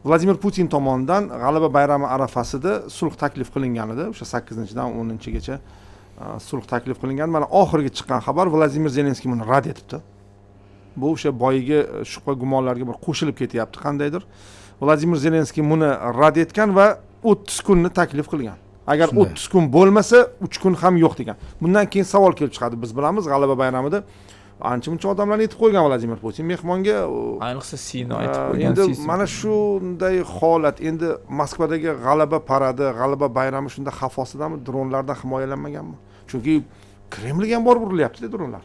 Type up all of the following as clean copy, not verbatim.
Vladimir Putin tomonidan G'alaba bayrami arafasida sulh taklif qilingan edi. O'sha 8-dan 10-gacha sulh taklif qilingan. Mana oxirgi chiqqan xabar: Vladimir Zelenskiy buni rad etibdi. Bu o'sha boyagi shubha gumonlarga bir qo'shilib ketyapti qandaydir. Vladimir Zelenskiy buni rad etgan va 30 kunni taklif qilgan. Agar 30 kun bo'lmasa, 3 kun ham yo'q degan. Bundan keyin savol kelib chiqadi: biz bilamiz, G'alaba bayramida ancha muncha odamlarni aytib qo'ygan Vladimir Putin mehmonga. Ayniqsa, Sini aytib qo'ygan. Endi mana shunday holat, endi Moskvadagi G'alaba paradi, G'alaba bayrami shunda xavf ostidami, dronlardan himoyalanmaganmi? Chunki Kremlga ham borib urilyaptida dronlar.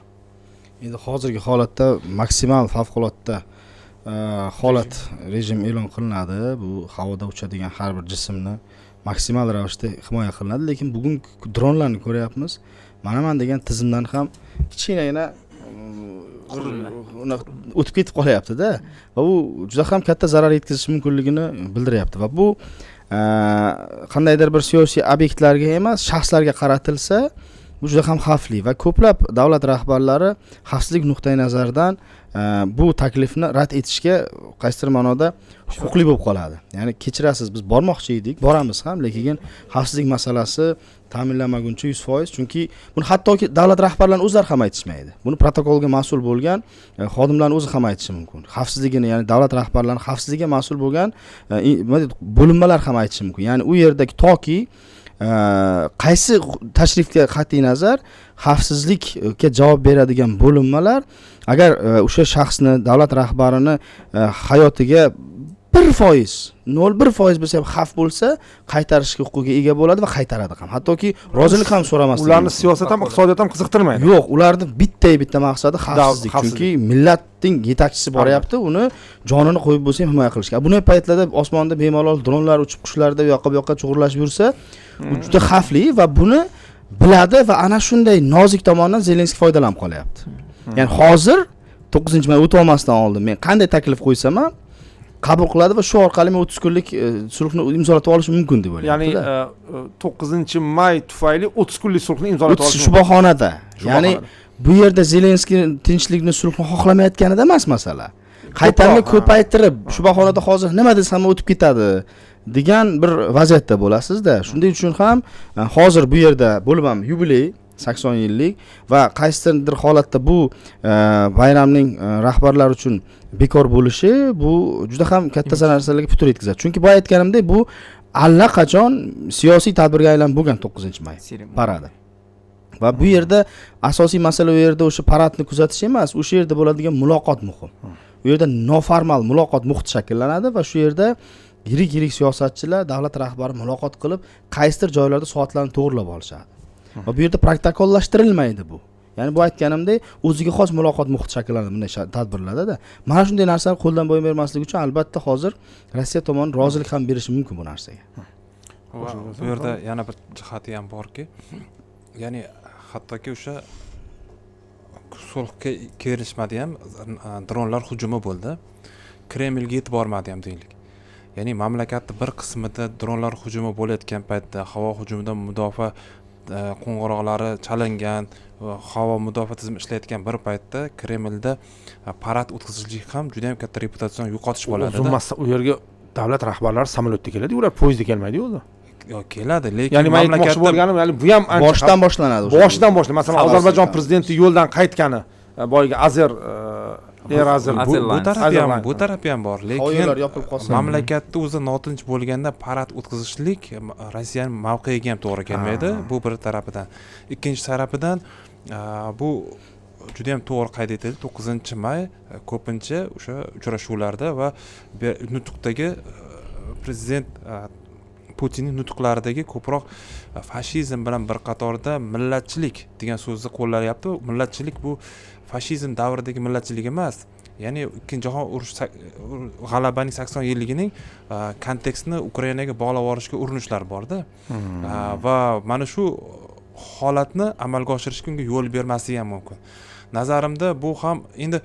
Endi hozirgi holatda maksimal favqulodda holat, rejim e'lon qilinadi. Bu havoda uchadigan har bir jismni maksimal ravishda himoya qilinadi. Lekin bugun dronlarni ko'ryapmiz, manaman degan tizimdan ham kichkinagina unaqa o'tib ketib qolyaptida va u juda ham katta zarar yetkazishi mumkinligini bildiryapti. Va bu qandaydir bir siyosiy obyektlarga emas, shaxslarga qaratilsa, bu juda ham xavfli. Va ko'plab davlat rahbarlari xavfsizlik nuqtai nazaridan bu taklifni rad etishga qaysidir ma'noda huquqli bo'lib qoladi. Ya'ni, kechirasiz, biz bormoqchi edik, boramiz ham, lekin xavfsizlik masalasi ta'minlanmaguncha 100%. Chunki buni hattoki davlat rahbarlarini o'zlari ham aytishmaydi, buni protokolga mas'ul bo'lgan xodimlarni o'zi ham aytishi mumkin xavfsizligini. Ya'ni davlat rahbarlarini xavfsizligiga mas'ul bo'lgan nima deydi, bo'linmalar ham aytishi mumkin. Ya'ni u yerdagi toki qaysi tashrifga qat'iy nazar, xavfsizlikka javob beradigan bo'linmalar agar o'sha shaxsni, davlat rahbarini hayotiga 1%, 0,1% bo'lsa ham xavf bo'lsa, qaytarishga huquqiga ega bo'ladi va qaytaradi ham, hattoki rozilik ham so'ramasligi Ularni mumkin. siyosat ham, iqtisodiyot ham qiziqtirmaydi. Yo'q, ularni bitta maqsadi xavfsizlik. Xavfsizlik. Chunki millatning yetakchisi boryapti, uni jonini qo'yib bo'lsa ham himoya qilishga. Bunday paytlarda osmonda bemalol dronlar uchib, qushlarda u yoqqa bu yoqqa chug'urlashib yursa, u juda xavfli va buni biladi. Va ana shunday nozik tomondan Zelenskiy foydalanib qolyapti. Ya'ni hozir 9-may o'tib olmasdan oldin men qanday taklif qo'ysam ham qabul qiladi va shu orqali men 30 kunlik sulhni imzolatib olishim mumkin deb Ya'ni o'ylayapti-da. 9-may tufayli 30 kunlik sulhni imzolatib 30 olish shu bahonada. Shu Ya'ni bahonada. bu yerda Zelenskiy tinchlikni, sulhni xohlamayotganida emas masala. Qaytarma Ko'proq, ha. ko'paytirib, shu bahonada hozir nima desam o'tib ketadi degan bir vaziyatda bo'lasizda. Shuning uchun ham hozir bu yerda bo'lib ham yubiley, 80 yillik, va qaysidir holatda bu bayramning rahbarlar uchun bekor bo'lishi, bu juda ham katta narsalarga putur yetkazadi. Chunki boya aytganimdek, bu allaqachon siyosiy tadbirga aylanib bo'lgan 9-may paradi. Va bu yerda asosiy masala u yerda o'sha paradni kuzatish emas, o'sha yerda bo'ladigan muloqot muhim. U yerda noformal muloqot muhiti shakllanadi va shu yerda yirik yirik siyosatchilar, davlat rahbari muloqot qilib, qaysidir joylarda soatlarni to'g'irlab olishadi va bu yerda protokollashtirilmaydi bu. Ya'ni bu aytganimdek, o'ziga xos muloqot muhiti shakllanadi bunday tadbirlardada. Mana shunday narsani qo'ldan boy bermaslik uchun, albatta, hozir Rossiya tomoni rozilik ham berishi mumkin bu narsaga. Va bu yerda yana bir jihati ham borki, ya'ni hattoki o'sha sulhga kelishmadi ham, dronlar hujumi bo'ldi, Kremlga yetib bormadi ham deylik. Ya'ni mamlakatni bir qismida dronlar hujumi bo'layotgan paytda, havo hujumidan mudofaa qo'ng'iroqlari chalingan va havo mudofaa tizimi ishlayotgan bir paytda Kremlda parad o'tkazishlik ham juda yam katta reputatsion yo'qotish O'zi bo'ladi. U yerga davlat rahbarlari samolyotda keladi, ular poyezdda kelmaydiyu o'zi. Yo'q, keladi, lekin Ya'ni man aytmoqchi mamlakatda bo'lganim, ya'ni bu ham ancha Boshidan boshlanadi o'sha. Boshidan boshlanadi. Masalan, Xavfsizlik. Ozarbayjon prezidenti yo'ldan qaytgani, boyagi Azer Air Azer bu Airlines. tarafi ham Airlines. bu tarafi ham bor, lekin Havo yopilib qolsa. mamlakatda o'zi notinch bo'lganda parad o'tkazishlik Rossiyani mavqeiga ham to'g'ri kelmaydi. Bu bir tarafidan. Ikkinchi tarafidan, bu juda yam to'g'ri qayd etildi: 9-may ko'pincha o'sha uchrashuvlarda va nutuqdagi, prezident Putinning nutuqlaridagi ko'proq fashizm bilan bir qatorda millatchilik degan so'zni qo'llayapti. Millatchilik bu fashizm davridagi millatchilik emas, ya'ni Ikkinchi jahon urushi, g'alabaning 80 yilligining kontekstini Ukrainaga bog'lab yuborishga urinishlar borda. Va mana shu holatni amalga oshirishga unga yo'l bermasligi ham mumkin nazarimda. Bu ham endi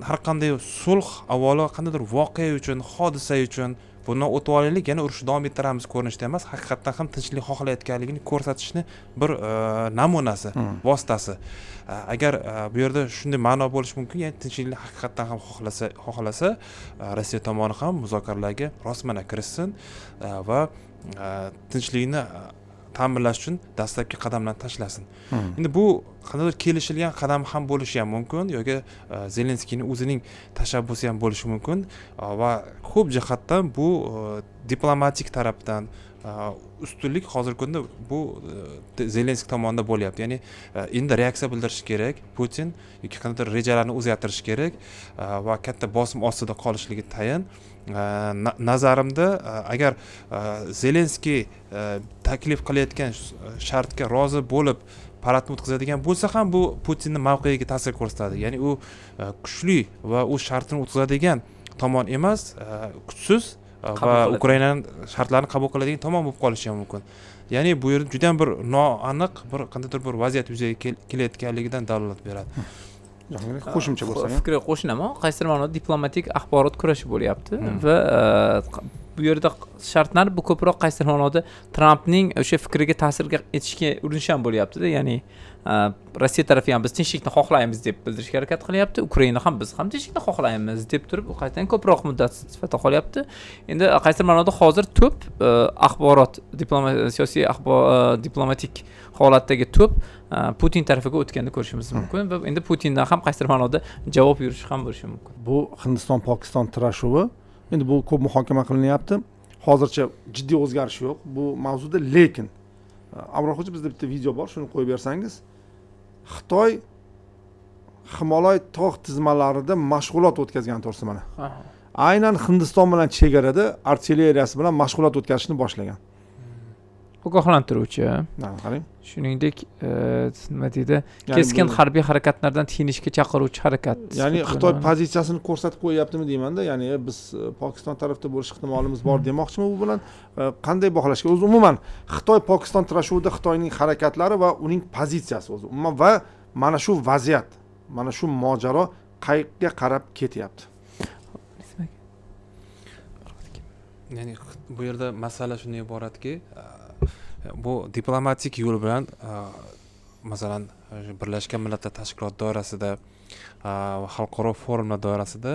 Har qanday sulh avvalo qandaydir voqea uchun, hodisa uchun, bundan o'tib olaylik, yana urushni davom ettiramiz ko'rinishda emas, haqiqatdan ham tinchlik xohlayotganligini ko'rsatishni bir namunasi, vositasi. Agar bu yerda shunday ma'no bo'lishi mumkin, ya'ni tinchlikni haqiqatdan ham xohlasa, Rossiya tomoni ham muzokaralarga rostmana kirishsin va tinchlikni ta'minlash uchun dastlabki qadamlarni tashlasin. Endi bu qandaydir kelishilgan qadam ham bo'lishi ham mumkin yoki Zelenskiyni o'zining tashabbusi ham bo'lishi mumkin va ko'p jihatdan bu diplomatik tarafdan ustunlik hozirgi kunda bu Zelenskiy tomonidan bo'lyapti. Ya'ni endi reaksiya bildirishi kerak Putin yoki qandaydir rejalarni o'zgartirishi kerak va katta bosim ostida qolishligi tayin. Nazarimda, agar Zelenskiy taklif qilayotgan shartga rozi bo'lib paradni o'tkazadigan bo'lsa ham, bu Putinni mavqeiga ta'sir ko'rsatadi. Ya'ni u kuchli va u shartini o'tkazadigan tomon emas, kuchsiz Qabul va qiladi. Ukrainani shartlarini qabul qiladigan tomon bo'lib qolishi ham mumkin. Ya'ni bu yerda juda ham bir noaniq bir qandaydir bir vaziyat yuzaga kelayotganligidan dalolat beradi. Jahongir, qo'shimcha bo'lsa ham. Fikriga qo'shilaman. Qaysidir ma'noda diplomatik axborot kurashi bo'lyapti va bu yerda shartlar bu ko'proq qaysidir ma'noda Trampning o'sha fikriga ta'sir etishga urinish ham bo'lyaptida. Ya'ni Rossiya tarafi ham biz tinchlikni xohlaymiz deb bildirishga harakat qilyapti, Ukraina ham biz ham tinchlikni xohlaymiz deb turib, u qaytadan ko'proq muddat sifatida qolyapti. Endi qaysidir ma'noda hozir to'p axborot siyosiy diplomatik holatdagi to'p Putin tarafiga o'tganini ko'rishimiz mumkin va endi Putindan ham qaysidir ma'noda javob yurishi ham bo'lishi mumkin. Bu Hindiston Pokiston tirashuvi, endi bu ko'p muhokama qilinyapti, hozircha jiddiy o'zgarish yo'q bu mavzuda. Lekin Abror, bizda bitta video bor, shuni qo'yib bersangiz. Xitoy Himolay tog' tizmalarida mashg'ulot o'tkazgan, to'g'risi, mana aynan Hindiston bilan chegarada artilleriyasi bilan mashg'ulot o'tkazishni boshlagan. Ogohlantiruvchi. Mana, qarang. Shuningdek, nima deydi, Ya'ni keskin harbiy harakatlardan tiyinishga chaqiruvchi harakat ya'ni sifatida. Xitoy pozitsiyasini ko'rsatib qo'yyaptimi deymanda, ya'ni biz Pokiston tarafda bo'lish ehtimolimiz bor demoqchimi bu bilan? Qanday baholashga o'zi umuman Xitoy Pokiston tirashuvida Xitoyning harakatlari va uning pozitsiyasi o'zi umuman va mana shu vaziyat, mana shu mojaro qayerga qarab ketyapti? Ya'ni bu yerda masala shundan iboratki, bu diplomatik yo'l bilan, masalan, Birlashgan Millatlar Tashkiloti doirasida va xalqaro forumlar doirasida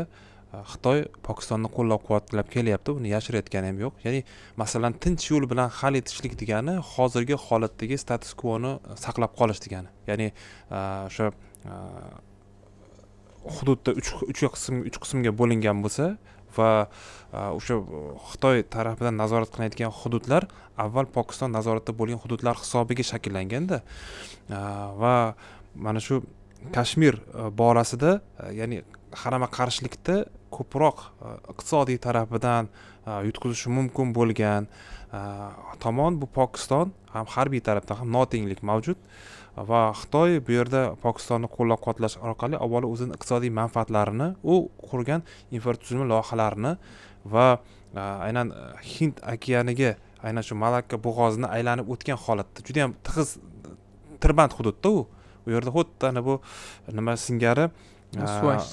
Xitoy Pokistonni qo'llab quvvatlab kelyapti, buni yashirayotgani ham yo'q. Ya'ni, masalan, tinch yo'l bilan hal etishlik degani hozirgi holatdagi status quoni saqlab qolish degani. Ya'ni o'sha hududda uch qismga bo'lingan bo'lsa va o'sha Xitoy tarafidan nazorat qilinayotgan hududlar avval Pokiston nazoratida bo'lgan hududlar hisobiga shakllanganda va mana shu Kashmir borasida, ya'ni qarama qarshilikda ko'proq iqtisodiy tarafidan yutqizishi mumkin bo'lgan tomon bu Pokiston. Ham harbiy tarafdan ham notenglik mavjud va Xitoy bu yerda Pokistonni qo'llab quvvatlash orqali avvalo o'zini iqtisodiy manfaatlarini, u qurgan infratuzilma loyihalarini va aynan Hind okeaniga, aynan shu Malakka bo'g'ozini aylanib o'tgan holatda, juda yam tig'iz, tirband hududda u yerda, xuddi ana bu nima singari, Suash.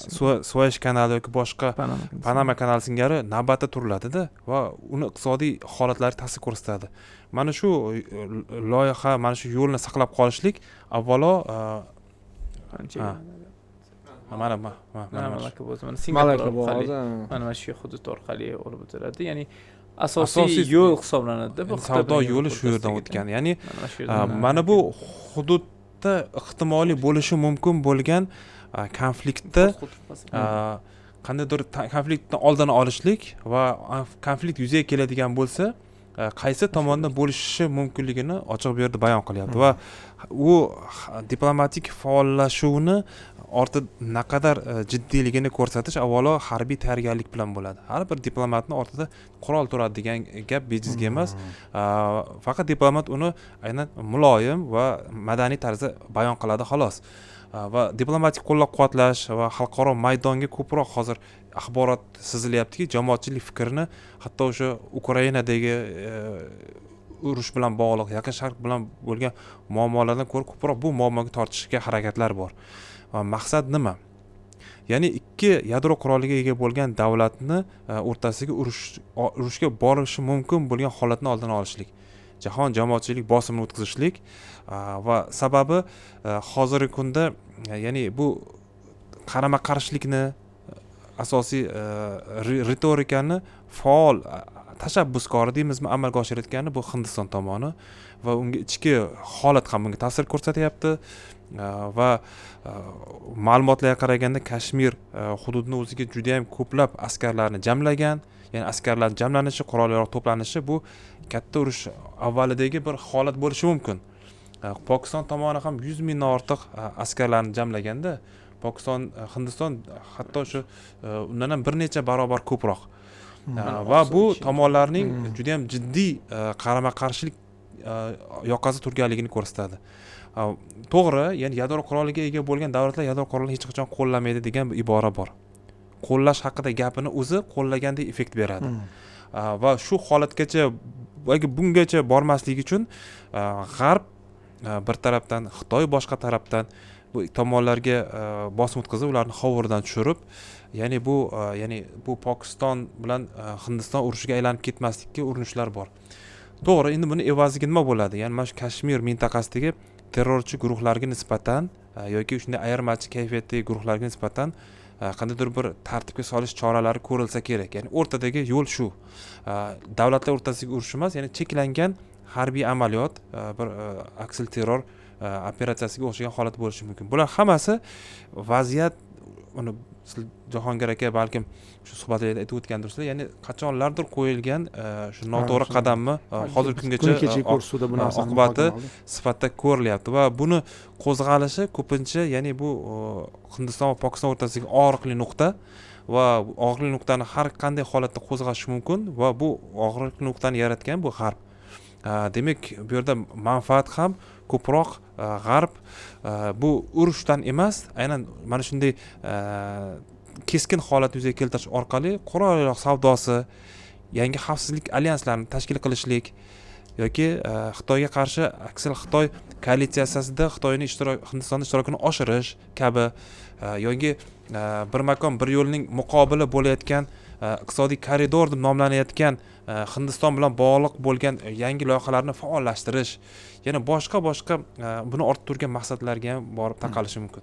Suash kanali yoki boshqa Panama. Panama kanali singari navbatda turiladida va uni iqtisodiy holatlari ta'sir ko'rsatadi. Mana shu loyiha, mana shu yo'lni saqlab qolishlik avvalo Ancha. Ha. Mana mana mana shu. Malaka bo'g'ozi, mana Singapur Malaka orqali bo'g'ozi. Mana shu hudud orqali olib o'tiladi. Ya'ni asosiy Asosiy yo'l hisoblanadi bu Endi Xitoy savdo bilan yo'li Yevropa shu yerdan o'rtasidagi. o'tgan. Ya'ni Mana shu yerdan mana bu hududda ehtimoliy bo'lishi mumkin bo'lgan konfliktda qandaydir konfliktni oldini olishlik va konflikt yuzaga keladigan bo'lsa, qaysi tomonda bo'lishi mumkinligini ochiq bu yerda bayon qilyapti va u diplomatik faollashuvni orti naqadar jiddiyligini ko'rsatish avvalo harbiy tayyorgarlik bilan bo'ladi. Har bir diplomatni ortida qurol turadi degan gap bejizga emas. Faqat diplomat uni aynan muloyim va madaniy tarzda bayon qiladi, xolos. Va diplomatik qo'llab quvvatlash va xalqaro maydonga ko'proq hozir axborot sizilyaptiki, jamoatchilik fikrini hatto o'sha Ukrainadagi urush bilan bog'liq, Yaqin Sharq bilan bo'lgan muammolardan ko'ra ko'proq bu muammoga tortishga harakatlar bor. Va maqsad nima? Ya'ni ikki yadro quroliga ega bo'lgan davlatni o'rtasidagi urushga borishi mumkin bo'lgan holatni oldini olishlik, jahon jamoatchilik bosimini o'tkazishlik. Va sababi hozirgi kunda ya'ni bu qarama qarshilikni asosiy ritorikani faol tashabbuskori deymizmi, amalga oshirayotgani bu Hindiston tomoni va unga ichki holat ham bunga ta'sir ko'rsatyapti. Va ma'lumotlarga qaraganda, Kashmir hududini o'ziga judayam ko'plab askarlarni jamlagan. Ya'ni askarlarni jamlanishi, qurol yarog' to'planishi bu katta urush avvalidagi bir holat bo'lishi mumkin. Pokiston tomoni ham 100 mingdan ortiq askarlarni jamlaganda, Pokiston, Hindiston hatto shu undan ham bir necha barobar ko'proq. Va bu tomonlarning judayam jiddiy qarama qarshilik yoqasida turganligini ko'rsatadi. To'g'ri, ya'ni yadro quroliga ega bo'lgan davlatlar yadro qurolini hech qachon qo'llamaydi degan bir ibora bor. Qo'llash haqida gapini o'zi qo'llagandek effekt beradi. Va shu holatgacha yoki bungacha bormaslik uchun G'arb bir tarafdan, Xitoy boshqa tarafdan bu tomonlarga bosim o'tkazib, ularni hovuridan tushirib, ya'ni bu Pokiston bilan Hindiston urushiga aylanib ketmaslikka urinishlar bor. To'g'ri, endi buni evaziga nima bo'ladi? Ya'ni mana shu Kashmir mintaqasidagi terrorchi guruhlarga nisbatan yoki shunday ayirmachi kayfiyatdagi guruhlarga nisbatan qandaydir bir tartibga solish choralari ko'rilsa kerak. Ya'ni o'rtadagi yo'l shu. Davlatlar o'rtasidagi urush emas, ya'ni cheklangan harbiy amaliyot, bir aksil terror operatsiyasiga o'xshagan holat bo'lishi mumkin. Bular hammasi vaziyat, uni siz, Jahongir aka, balkim shu suhbatlarda aytib o'tgandirsizlar, ya'ni qachonlardir qo'yilgan shu noto'g'ri qadamni hozirgi kungacha Kuni kecha ko'rsatuvda bu narsani oqibati muhokama qildik. sifatida ko'rilyapti. Va buni qo'zg'alishi ko'pincha, ya'ni bu Hindiston va Pokiston o'rtasidagi og'riqli nuqta va og'riqli nuqtani har qanday holatda qo'zg'ash mumkin va bu og'riqli nuqtani yaratgan bu G'arb. Demak, bu yerda manfaat ham ko'proq G'arb bu urushdan emas, aynan mana shunday keskin holat yuzaga keltirish orqali qurol yarog' savdosi, yangi xavfsizlik alyanslarini tashkil qilishlik yoki Xitoyga qarshi aksil Xitoy koalitsiyasida Xitoyni ishtirok, Hindistonni ishtirokini oshirish kabi yoki "Bir makon, bir yo'lning" muqobili bo'layotgan iqtisodiy koridor deb nomlanayotgan Hindiston bilan bog'liq bo'lgan yangi loyihalarni faollashtirish, yana boshqa boshqa buni ortib turgan maqsadlarga ham borib taqalishi mumkin.